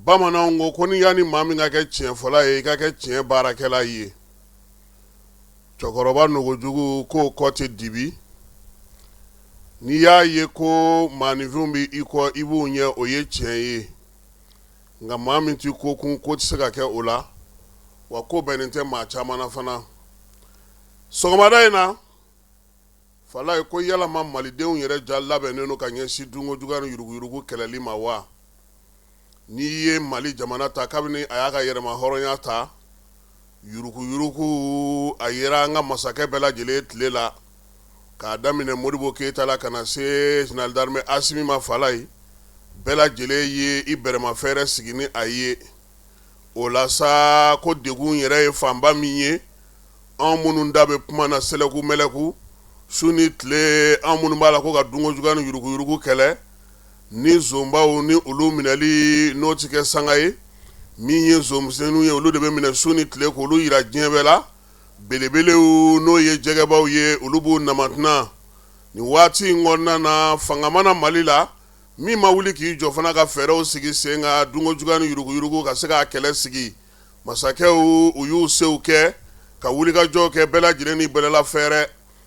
Bamananw ko ko ni yanni maa min ka kɛ tiɲɛfɔla ye, i ka kɛ tiɲɛ baarakɛla ye. Cɛkɔrɔba nogojugu k'o kɔ tɛ dibi. N'i y'a ye ko maaninfinw bɛ i kɔ, i b'u ɲɛ, o ye tiɲɛ ye. Nka maa min tɛ ko kun, ko tɛ se ka kɛ o la, wa ko bɛnnen tɛ maa caman na fana. Sɔgɔmada in na, Falaye ko yalama malidenw yɛrɛ ja labɛnnen don ka ɲɛsin dunkojuguya ni yuruguyurugu kɛlɛli ma wa? N'i ye Mali jamana ta, kabini a y'a ka yɛrɛmahɔrɔnya ta, yuruguyurugu a yera an ka masakɛ bɛɛ lajɛlen tile la, k'a daminɛ Modibo Keyita la ka na se général d'armée Asimi ma. Falaye, bɛɛ lajɛlen ye i bɛrɛmafɛɛrɛ sigi ni a ye. O la sa, ko degun yɛrɛ ye fanba min ye, anw minnu da bɛ kuma na sɛlɛku mɛlɛku su ni tile, anw minnu b'a la ko ka dunkojuguya ni yuruguyurugu kɛlɛ, ni zonbaw ni olu minɛli n'o tɛ kɛ sanga ye, min ye zonmisɛnninw ye, olu de bɛ minɛ su ni tile k'olu yira diɲɛ bɛɛ la. Belebelew, n'o ye jɛgɛbaw ye, olu b'u namatuna nin waati in kɔnɔna na. Fanga mana Mali la, min ma wuli k'i jɔ fana ka fɛɛrɛw sigi sen kan dunkojuguya ni yuruguyurugu ka se k'a kɛlɛ sigi, masakɛw u y'u sew kɛ ka wulikajɔ kɛ, bɛɛ lajɛlen ni bɛlɛla fɛɛrɛ.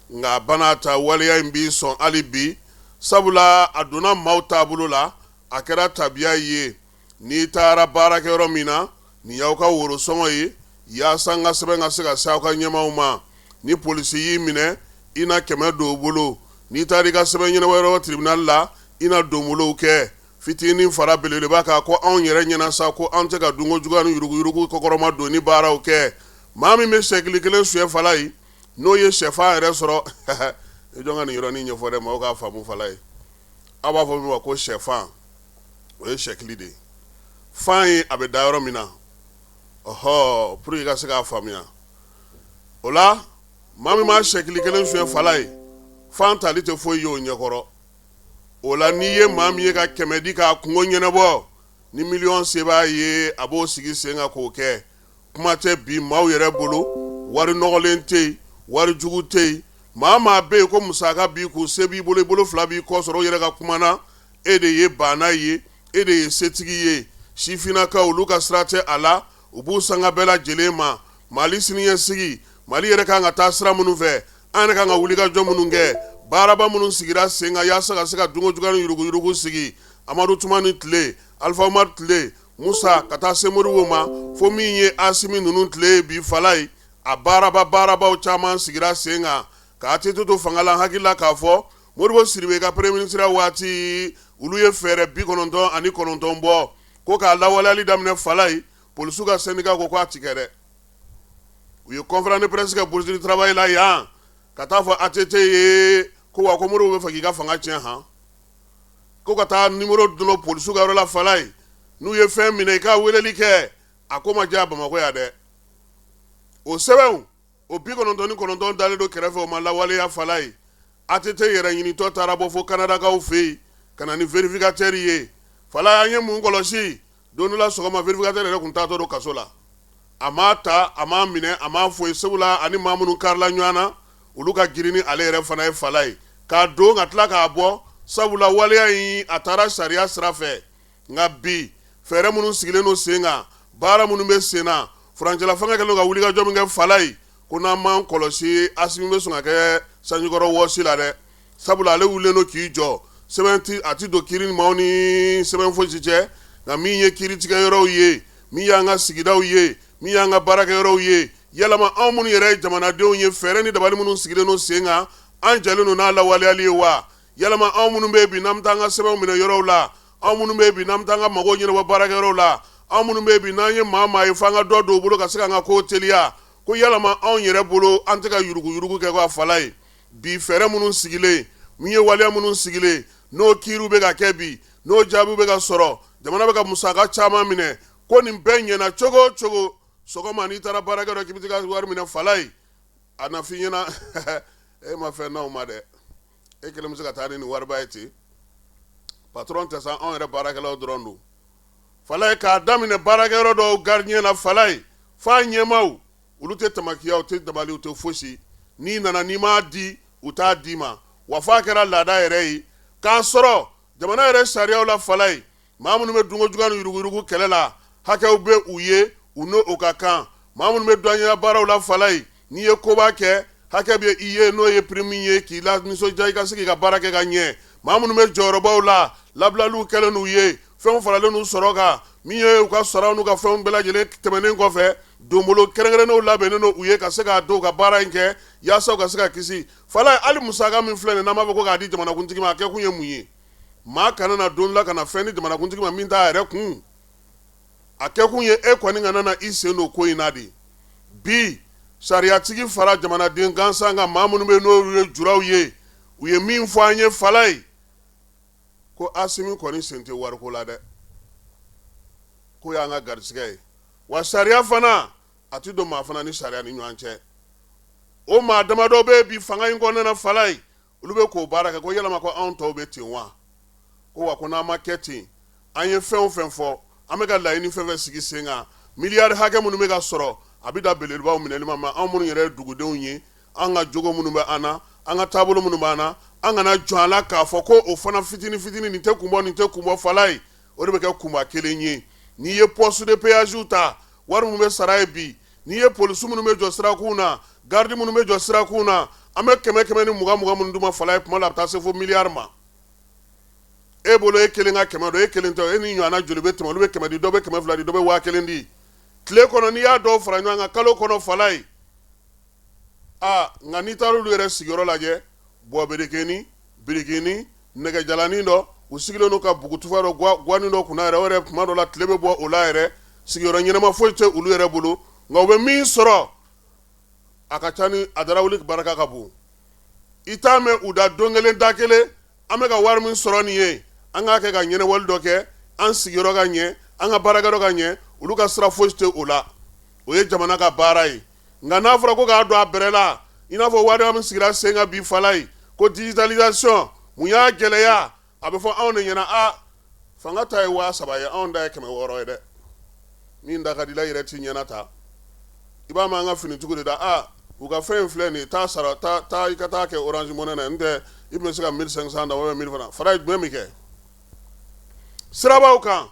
Nka bana ta waleya in b'i sɔn hali bi, sabula a donna maaw taabolo la, a kɛra tabiya ye. N'i taara baarakɛyɔrɔ min na, nin y'aw ka worosɔngɔ ye yaasa n ka sɛbɛn ka se ka se aw ka ɲɛmaaw ma. Ni polisi y'i minɛ, i na 100 don o bolo. N'i taara i ka sɛbɛn ɲɛnabɔyɔrɔ tribunal la, i na donbolow kɛ. Fitinin fara belebeleba kan ko anw yɛrɛ ɲɛna sa ko an tɛ ka dunkojuguya ni yuruguyurugu kɔkɔrɔma don ni baaraw kɛ. Maa min bɛ sɛkili kelen suɲɛ, Falaye, n'o ye sɛfan yɛrɛ sɔrɔ, i jɔn ka nin yɔrɔnin ɲɛfɔ dɛ, maaw k'a faamu. Falaye, aw b'a fɔ min ma ko sɛfan, o ye sɛkili de ye. Fan ye a bɛ da yɔrɔ min na, ɔhɔ, pour que i ka se k'a faamuya. O la, maa min ma sɛkili kelen suɲɛ, Falaye, fan tali tɛ foyi ye o ɲɛkɔrɔ. O la, n'i ye maa min ye ka 100 di k'a kungo ɲɛnabɔ, ni miliyɔn se b'a ye, a b'o sigi sen kan k'o kɛ. Kuma tɛ bi maaw yɛrɛ bolo, wari nɔgɔlen tɛ yen, wari jugu tɛ yen. Maa maa bɛ yen ko musaka b'i kun, se b'i bolo, i bolo fila b'i kɔ sɔrɔ, o yɛrɛ ka kuma na, e de ye baana ye, e de ye setigi ye. Sifinnakaw, olu ka sira tɛ a la, u b'u sanga bɛɛ lajɛlen ma. Mali siniɲɛsigi, Mali yɛrɛ kan ka taa sira minnu fɛ, an yɛrɛ kan ka wulikajɔ minnu kɛ, baaraba minnu sigira sen kan yaasa ka se ka dunkojuguya ni yuruguyurugu sigi, Amadu Tumani tile, Alifa Umaru tile, Musa ka taa se Modibo ma, fo min ye Asimi ninnu tile ye bi, Falaye, a baaraba baarabaw caman sigira sen kan ka ATT to fanga la. Hakili la k'a fɔ Modibo Sidibe ka premier ministre waati, olu ye fɛɛrɛ 99 bɔ ko k'a lawaleyali daminɛ. Falaye, polisiw ka syndicat ko k'a ti kɛ dɛ. U ye conférence de presse kɛ Bourse du travail la yan ka taa fɔ ATT ye ko wa ko Modibo bɛ fɛ k'i ka fanga tiɲɛ han, ko ka taa numéro don polisiw ka yɔrɔ la. Falaye, n'u ye fɛn minɛ, i ka weleli kɛ. A ko ma diya Bamakɔ yan dɛ. O sɛbɛnw o 99 dalen don kɛrɛfɛ, o ma lawaleya. Falaye, ATT yɛrɛ ɲinitɔ taara bɔ fo Kanadakaw fɛ yen ka na ni vérificateur ye. Falaye, an ye mun kɔlɔsi? Don dɔ la sɔgɔma, vérificateur yɛrɛ tun taatɔ don kaso la. A m'a ta, a m'a minɛ, a m'a foyi. Sabula ani maa minnu karila ɲɔgɔn na, olu ka girin ni ale yɛrɛ fana ye. Falaye, k'a don ka tila k'a bɔ, sabula waleya in a taara sariya sira fɛ. Nka bi, fɛɛrɛ minnu sigilen don sen kan, baara minnu bɛ sen na, furancɛla fanga kɛlen don ka wulikajɔ min kɛ, Falaye, ko n'an m'an kɔlɔsi, Asimi bɛ sɔn ka kɛ sanjikɔrɔ wɔsi la dɛ. Sabula ale wulilen don k'i jɔ, sɛbɛn ti a ti don kiiri ni maaw ni sɛbɛn fosi cɛ. Nka min ye kiiritigɛ yɔrɔw ye, min y'an ka sigidaw ye, min y'an ka baarakɛyɔrɔw ye, yalama anw minnu yɛrɛ ye jamanadenw ye, fɛɛrɛ ni dabali minnu sigilen don sen kan, an jɛlen don n'a lawaleyali ye wa? Yalama anw minnu bɛ bi n'an bɛ taa an ka sɛbɛnw minɛ yɔrɔw la, anw minnu bɛ bi n'an bɛ taa an ka mago ɲɛnabɔ baarakɛyɔrɔw la, anw minnu bɛ bi n'an ye maa maa ye f'an ka dɔ don u bolo ka se k'an ka ko teliya, ko yalama anw yɛrɛ bolo, an tɛ ka yuruguyurugu kɛ ka? Falaye, bi fɛɛrɛ minnu sigilen, min ye waleya minnu sigilen, n'o kiiriw bɛ ka kɛ bi, n'o jaabiw bɛ ka sɔrɔ, jamana bɛ ka musaka caman minɛ, ko nin bɛɛ ɲɛna cogo o cogo, sɔgɔma n'i taara baarakɛyɔrɔ k'i bɛ taa wari minɛ, Falaye, a na f'i ɲɛna e ma fɛn n'aw ma dɛ, e kelen bɛ se ka taa ni nin wariba ye ten? Patron tɛ sa, anw yɛrɛ baarakɛlaw dɔrɔn don. Falaye, k'a daminɛ baarakɛyɔrɔ dɔw gardien na, Falaye, f'a ɲɛmaaw, olu tɛ tamakiya, u tɛ dabali, u tɛ fosi. N'i nana n'i m'a di, u t'a d'i ma. Wa f'a kɛra laada yɛrɛ ye k'a sɔrɔ jamana yɛrɛ sariyaw la, Falaye. Maa minnu bɛ dunko juguya ni yuruguyurugu kɛlɛ la, hakɛw bɛ u ye, u n'o ka kan. Maa minnu bɛ duwaɲɛya baaraw la Falayi, n'i ye koba kɛ, hakɛ bɛ i ye, n'o ye prime ye, k'i lanisɔndiya i ka se k'i ka baara kɛ ka ɲɛ. Maa minnu bɛ jɔyɔrɔbaw la, labilaliw kɛlen n'u ye, fɛnw faralen n'u sɔrɔ kan, min ye u ka saraw n'u ka fɛnw bɛɛ lajɛlen tɛmɛnen kɔfɛ, donbolo kɛrɛnkɛrɛnnenw labɛnnen don u ye ka se k'a don u ka baara in kɛ yaasa u ka se ka kisi. Falayi, hali musaka min filɛ nin n'an b'a fɔ ko k'a di jamanakuntigi ma, a kɛkun ye mun ye? Maa kana na don la ka na fɛn di jamanakuntigi ma min t'a yɛrɛ kun. A kɛkun ye e kɔni kana na i sen don ko in na de. Bi sariyatigi fara jamanaden gansan kan, maa minnu bɛ n'olu ye juraw ye, u ye min fɔ an ye Falayi, ko Asimi kɔni sen tɛ wariko la dɛ, k'o y'an ka garisɛgɛ ye. Wa sariya fana, a tɛ don maa fana ni sariya ni ɲɔgɔn cɛ. O maa damadɔ bɛ bi fanga in kɔnɔna na Falayi, olu bɛ k'o baara kɛ, ko yalama ko anw tɔw bɛ ten wa? Ko wa ko n'an ma kɛ ten, an ye fɛn o fɛn fɔ, an bɛ ka laɲini fɛn fɛn sigi sen kan, miliyari hakɛ minnu bɛ ka sɔrɔ, a bɛ dan belebelebaw minɛli ma. An minnu yɛrɛ ye dugudenw ye, an ka jogo minnu bɛ an na, an ka taabolo minnu b'an na, an kana jɔn a la k'a fɔ ko o fana fitinin fitinin, nin tɛ kun bɔ, nin tɛ kun bɔ Falayi, o de bɛ kɛ kunba kelen ye. N'i ye poste de péage ta, wari min bɛ sara ye bi, n'i ye polisi minnu bɛ jɔ sirakun na, garidi minnu bɛ jɔ sirakun na, an bɛ kɛmɛ kɛmɛ ni mugan mugan minnu d'u ma Falayi, tuma la a bɛ taa se fo miliyari ma. E bolo e kelen ka 100 don, e kelen tɛ, e ni ɲɔgɔnna joli bɛ tɛmɛ, olu bɛ 100 di, dɔ bɛ 200 di, dɔ bɛ 1000 di tile kɔnɔ. N'i y'a dɔw fara ɲɔgɔn kan kalo kɔnɔ Falayi, aa nka n'i taara olu yɛrɛ sigiyɔrɔ lajɛ, bɔberekeni, birikini, nɛgɛjalanin dɔ, u sigilen don ka bugutufa dɔ gwanin dɔ kunna yɛrɛ, o yɛrɛ tuma dɔ la tile bɛ bɔ o la yɛrɛ, sigiyɔrɔ ɲɛnama foyi tɛ olu yɛrɛ bolo, nka u bɛ min sɔrɔ a ka ca ni a darawuli barika ka bon. I t'a mɛn u da don kelen da kelen, an bɛ ka wari min sɔrɔ nin ye, an k'a kɛ ka ɲɛnabɔli dɔ kɛ, an sigiyɔrɔ ka ɲɛ, an ka baarakɛyɔrɔ ka ɲɛ. Olu ka sira foyi tɛ o la, o ye jamana ka baara ye. Nka n'a fɔra ko k'a don a bɛrɛ la, i n'a fɔ wari min sigira sen kan bi Falayi, ko digitalisation, mun y'a gɛlɛya? A bɛ fɔ anw de ɲɛna, a fanga ta ye 3000 ye, anw ta ye 600 ye dɛ. Min da ka di la yɛrɛ t'i ɲɛna ta, i b'a mɛn an ka finitigiw de da, a u ka fɛn in filɛ nin ye, taa sara, taa i ka taa kɛ Orange Money na, n tɛ i tun bɛ se ka 1500 ta walima 1000 fana. Fara jumɛn bɛ kɛ sirabaw kan,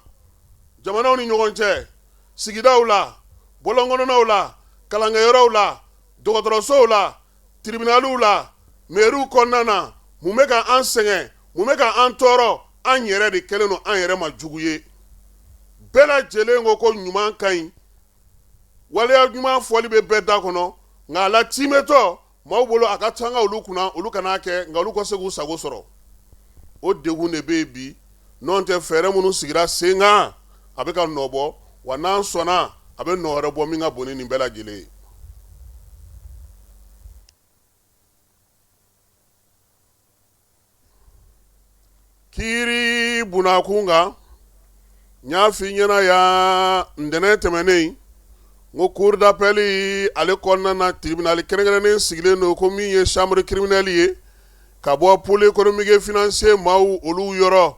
jamanaw ni ɲɔgɔn cɛ, sigidaw la, bɔlɔnkɔnɔnaw la, kalankɛyɔrɔw la, dɔgɔtɔrɔsow la, tiribinaliw la, mɛriw kɔnɔna na, mun bɛ ka an sɛgɛn, mun bɛ ka an tɔɔrɔ? An yɛrɛ de kɛlen don an yɛrɛ ma jugu ye. Bɛɛ lajɛlen ko ko ɲuman ka ɲi, waleya ɲuman fɔli bɛ bɛɛ da kɔnɔ, nka a la tiimɛtɔ maaw bolo a ka ca olu kunna, olu kan'a kɛ, nka olu ka se k'u sago sɔrɔ. O degun de bɛ yen bi. N'o tɛ, fɛɛrɛ minnu sigira sen kan, a bɛ ka nɔ bɔ wa, n'an sɔnna, a bɛ nɔ wɛrɛ bɔ min ka bon ni nin bɛɛ lajɛlen ye. Kiiri bunakun kan, n y'a f'i ɲɛna yan ntɛnɛn tɛmɛnen, n ko cour d'appel ale kɔnɔna na, tribunal kɛrɛnkɛrɛnnen sigilen don, ko min ye chambre criminelle ye ka bɔ pôle économique et financier maaw olu yɔrɔ.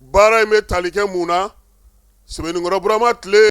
Baara in bɛ tali kɛ mun na? Sɛbɛnnikɔrɔ Burama tile.